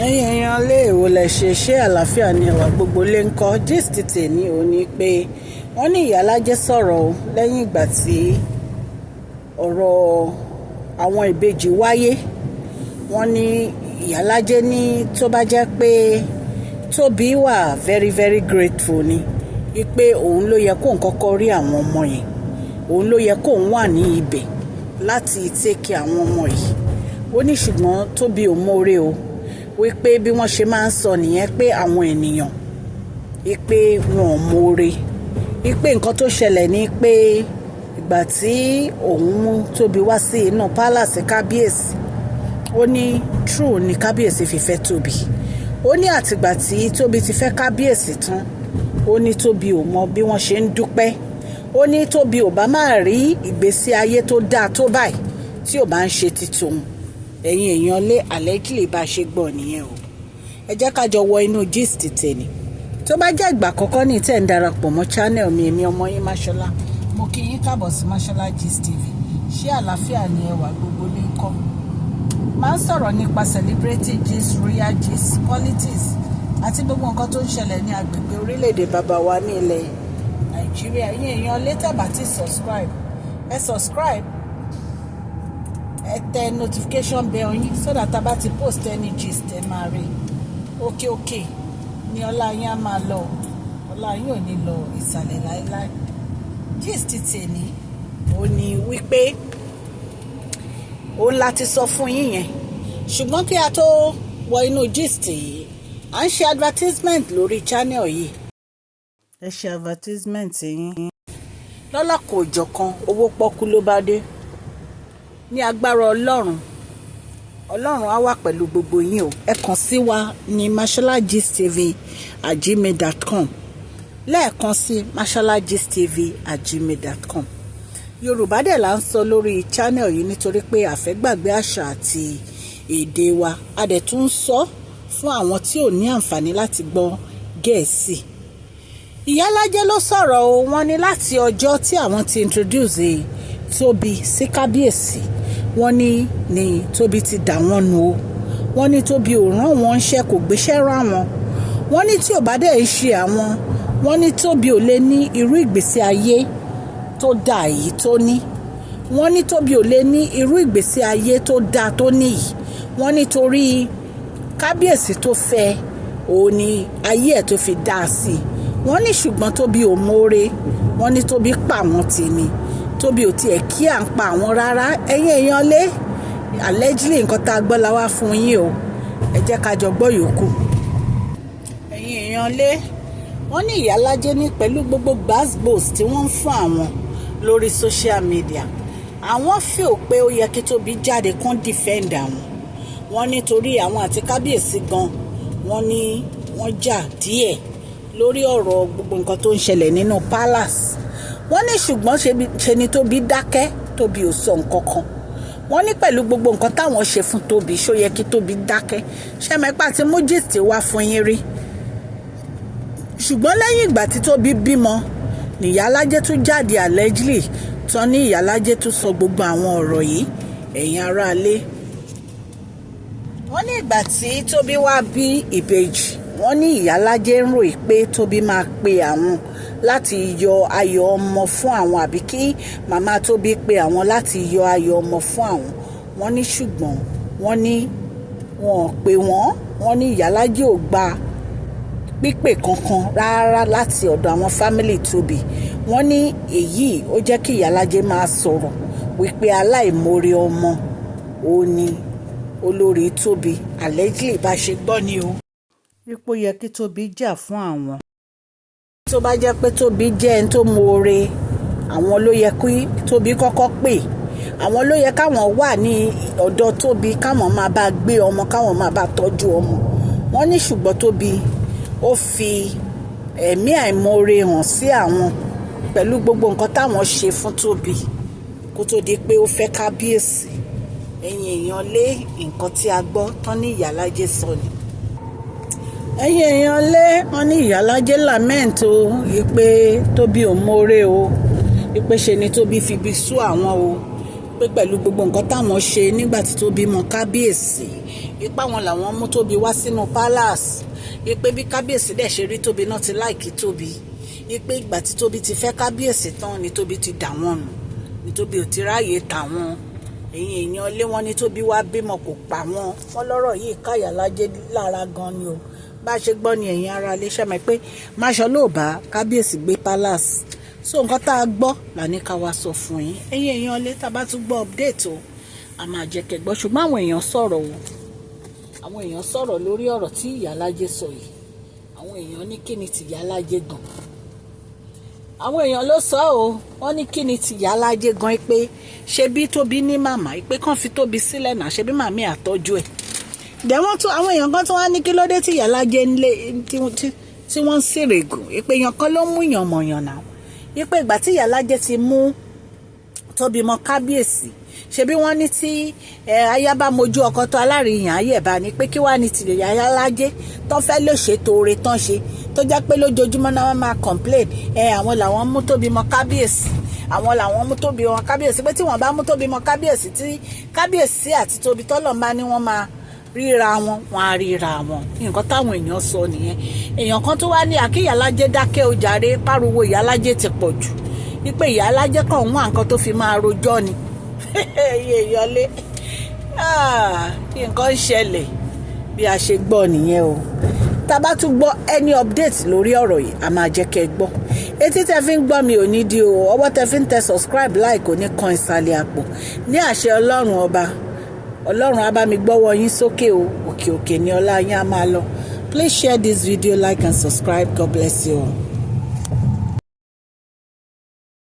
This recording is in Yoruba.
Ẹ̀yin èèyàn lé, èwo lẹ ṣe? Ṣé àlàáfíà ni ẹwà gbogbo lè ń kọ́? Gist tèmi ò ní pé wọ́n ní Ìyálájé sọ̀rọ̀ o lẹ́yìn ìgbà tí ọ̀rọ̀ àwọn ìbejì wáyé. Wọ́n ní Ìyálájé ní tó bá jẹ́ pé Tóbi wà very very grateful ni wípé òun ló yẹ kóun kọ́kọ́ rí àwọn ọmọ yẹn, òun ló yẹ kóun wà ní ibẹ̀ láti take care àwọn ọmọ yìí. Ó ní ṣùgbọ́n Tóbi ò mórè o, wípé bí wọ́n ṣe máa ń sọ nìyẹn pé àwọn ènìyàn wípé wọn ò mórè, wípé nǹkan tó ṣẹlẹ̀ ni pé ìgbà tí òun mú Tóbi wá sí inú palace kábíyèsí, ó ní true ni kábíyèsí fi fẹ́ Tóbi. Ó ní àtìgbà tí Tóbi ti fẹ́ kábíyèsí tán, ó ní Tóbi ò mọ bí wọ́n ṣe ń dúpẹ́. Ó ní Tóbi ò bá máa rí ìgbésí ayé tó dáa tó báyìí tí ò bá ń ṣe ti tòun. Ẹ̀yin èèyàn lé, allegedly bá ṣe gbọ́ nìyẹn o. Ẹ jẹ́ ká jọ wọ inú gist tèmi. Tó bá jẹ́ ìgbà àkọ́kọ́ ní tẹ̀ ń darapọ̀ mọ́ channel mi, èmi ọmọ yín Máṣọ́lá, mo kí yín káàbọ̀ sí Máṣọ́lá Gist TV. Ṣé àlàáfíà ni ẹwà gbogbo lè ń kọ́? Máa ń sọ̀rọ̀ nípa celebrity gist, royal gist, politics àti gbogbo nǹkan tó ń ṣẹlẹ̀ ní agbègbè orílẹ̀-èdè bàbá wa ní ilẹ̀ Nàìjíríà. Ẹ̀yin èèyàn lé, tẹ́ bá ti subscribe, ẹ subscribe, ẹ tẹ notification bell yín so that tá a bá ti post any gist, ẹ máa rí. Òkè òkè ní ọlá yín á máa lọ, ọlá yín ò ní lọ ìsàlẹ̀ láéláé. Gist tèmi ò ní wípé òun láti sọ fún yín yẹn, ṣùgbọ́n kí a tó wọ inú gist yìí, à ń ṣe advertisement lórí channel yìí. Ẹ ṣe advertisement yín lọ́lọ́kan òjọ̀kan, owó pọ́kú ló bá dé. Ní agbára Ọlọ́run, Ọlọ́run á wà pẹ̀lú gbogbo yín o. Ẹ kàn sí wa ní masholagistv@gmail.com. Lẹ́ẹ̀kan sí, masholagistv@gmail.com. Yorùbá dẹ̀ là ń sọ lórí channel yìí nítorí pé a fẹ́ gbàgbé àṣà àti èdè wa. A dẹ̀ tún ń sọ fún àwọn tí ò ní àǹfààní láti gbọ́ Gẹ̀ẹ́sì. Ìyálájẹ́ ló sọ̀rọ̀ o. Wọ́n ní láti ọjọ́ tí àwọn ti introduce Tóbi sí kábíyèsí, wọ́n ní Tóbi ti dà wọ́n nù o. Wọ́n ní Tóbi ò rán wọn iṣẹ́, kò gbéṣẹ́ rán wọn. Wọ́n ní tí ò bá dẹ̀ ń ṣe àwọn, wọ́n ní Tóbi ò lè ní irú ìgbésí ayé tó dáa yìí tó ní. Wọ́n ní Tóbi ò lè ní irú ìgbésí ayé tó dáa tó ní yìí. Wọ́n ní torí kábíyèsí tó fẹ́ òun ni ayé ẹ̀ tó fi dáa sí i. Wọ́n ní ṣùgbọ́n Tóbi ò mórè. Wọ́n ní Tóbi pa àwọn tì ní, Tóbi ò tiẹ̀ kí à ń pa àwọn rárá. Ẹ̀yin èèyàn lé, allegedly nǹkan tá a gbọ́ la wá fún yín o. Ẹ jẹ́ ká jọ gbọ́ yòókù. Ẹ̀yin èèyàn lé, wọ́n ní Ìyálájé ní pẹ̀lú gbogbo gbàsgbòs tí wọ́n ń fún àwọn lórí social media, àwọn feel pé ó yẹ kí Tóbi jáde kán defend àwọn. Wọ́n nítorí àwọn àti kábíyèsí gan, wọ́n ní wọ́n jà díẹ̀ lórí ọ̀rọ̀ gbogbo nǹkan tó ń ṣẹlẹ̀ nínú palace. Wọ́n ní ṣùgbọ́n ṣe ni Tóbi dákẹ́, Tóbi ò sọ nǹkan kan. Wọ́n ní pẹ̀lú gbogbo nǹkan táwọn ṣe fún Tóbi, ṣó yẹ kí Tóbi dákẹ́? Ṣé mẹ́pà tí mú gist wá fún yín rí? Ṣùgbọ́n lẹ́yìn ìgbà tí Tóbi bímọ nìyálájẹ́ tún jáde, allegedly tán ní Ìyálájẹ́ tún sọ gbogbo àwọn ọ̀rọ̀ yìí. Ẹ̀yin aráalé, wọ́n ní ìgbà tí Tóbi wá bí ìbejì, wọ́n ní Ìyálájẹ́ ń ròyìn pé Tóbi máa pe àwọn láti yọ ayọ̀ ọmọ fún àwọn, àbí kí màmá Tóbi pe àwọn láti yọ ayọ̀ ọmọ fún àwọn. Wọ́n ní ṣùgbọ́n wọ́n ní wọn ò pè wọ́n. Wọ́n ní Ìyálájẹ́ ò gba pípè kankan rárá láti ọ̀dọ̀ àwọn family Tóbi. Wọ́n ní èyí ó jẹ́ kí Ìyálájẹ́ máa sọ̀rọ̀ wípé aláìmoore ọmọ ò ní olórí Tóbi. Allegedly bá ṣe gbọ́ ni o. Ipò yẹ kí Tóbi jà fún àwọn. Tó bá jẹ́ pé Tóbi jẹ́ ẹni tó moore, àwọn ló yẹ kí Tóbi kọ́kọ́ pè, àwọn ló yẹ káwọn wà ní ọ̀dọ̀ Tóbi, káwọn máa bá gbé ọmọ, káwọn máa bá tọ́jú ọmọ. Wọ́n ní ṣùgbọ́n Tóbi ó fi ẹ̀mí àìmoore hàn sí àwọn pẹ̀lú gbogbo nǹkan táwọn ṣe fún Tóbi kó tó di pé ó fẹ́ kábíyèsí. Ẹ̀yin èèyàn lé, nǹkan tí a gbọ́ tán ní Ìyálájé sọ ni. Ẹ̀yin èèyàn lé, wọ́n ní Ìyálájé lament o wípé Tóbi ò mórè o, wípé ṣe ni Tóbi fi ibi sú àwọn o. Pé pẹ̀lú gbogbo nǹkan táwọn ṣe nígbà tí Tóbi mọ kábíyèsí, ipá wọn làwọn mú Tóbi wá sínú palace, ipe bí kábíyèsí dẹ̀ ṣe rí Tóbi náà ti like Tóbi, ipe ìgbà tí Tóbi ti fẹ́ kábíyèsí tán ni Tóbi ti dà wọ́n nù, ni Tóbi ò ti ráàyè tàwọn. Ẹ̀yin èèyàn lé, wọn ní Tóbi wá bímọ, kò pa wọn. Wọn lọ́rọ̀ yìí ká Ìyálájé lára gan ni o. Bá a ṣe gbọ́ ni, ẹ̀yin ará ilé ṣẹ́ mọ̀ pé máṣọ ló bá kábíyèsí gbé palace. So nǹkan tá a gbọ́ là ní ká wá sọ fún yín, ẹ̀yin èèyàn lé. Tá a bá tún gbọ́ update o, a máa jẹ́ kẹ́ gbọ́. Ṣùgbọ́n àwọn èèyàn sọ̀rọ̀ o, àwọn èèyàn sọ̀rọ̀ lórí ọ̀rọ̀ tí Ìyálájé sọ yìí. Àwọn èèyàn ní kí ni ti Ìyálájé gan? Àwọn èèyàn ló sọ ọ́. Wọ́n ní kí ni ti Ìyálájé gan, pé ṣe bí Tóbi ní màmá, pé kàn fi Tóbi sílẹ̀ náà, ṣe bí màmí àtọ́jú ẹ̀ dẹ̀. Wọ́n tún àwọn èèyàn kan tó wá ní kí ló dé tí Ìyálájé ń lé tí wọ́n ń sèrègùn, pé èèyàn kan ló mú yàn mọ̀yàn náà, wípé ìgbà tí Ìyálájé ti mú Tóbi mọ kábíyèsí, ṣebí wọ́n ní tí aya bá mojú ọkọ tó aláríyàn ayé bá ní, pé kí wàá ní ti Ìyálájé tó fẹ́ lè ṣètò oore tán ṣe, tó jẹ́ pé lójoojúmọ́ náà wọ́n máa complain ẹ, àwọn làwọn mú Tóbi mọ kábíyèsí, àwọn làwọn mú Tóbi mọ kábíyèsí, pé tí wọ́n bá mú Tóbi mọ kábíyèsí, tí kábíyèsí àti Tóbi tọ́lọ̀ máa ní wọ́n máa ríra wọn, wọn á ríra wọn. Nǹkan táwọn èèyàn sọ nìyẹn. Èèyàn kan tó wá ní àkíyàlájẹ dákẹ́ ojàre, pariwo Ìyálájẹ ti pọ̀ jù, wípé Ìyálájẹ kàn ń wá nǹkan tó fi máa rojọ́ ni. Iye ìyọlé, nǹkan ń ṣẹlẹ̀. Bí a ṣe gbọ́ nìyẹn o. Tá a bá tún gbọ́ any update lórí ọ̀rọ̀ yìí, a máa jẹ́ kẹ́ ẹ gbọ́. Etí tẹ́ fi ń gbọ́ mi ò ní di o. Ọwọ́ tẹ́ fi ń tẹ subscribe, like ò ní kan ìsàlẹ̀ àpò. Ní àṣẹ Ọlọ́run Ọba, Ọlọ́run á bá mi gbọ́wọ́ yín sókè o. Òkè òkè ni ọlá yín á máa lọ. Please share this video, like and subscribe. God bless you all.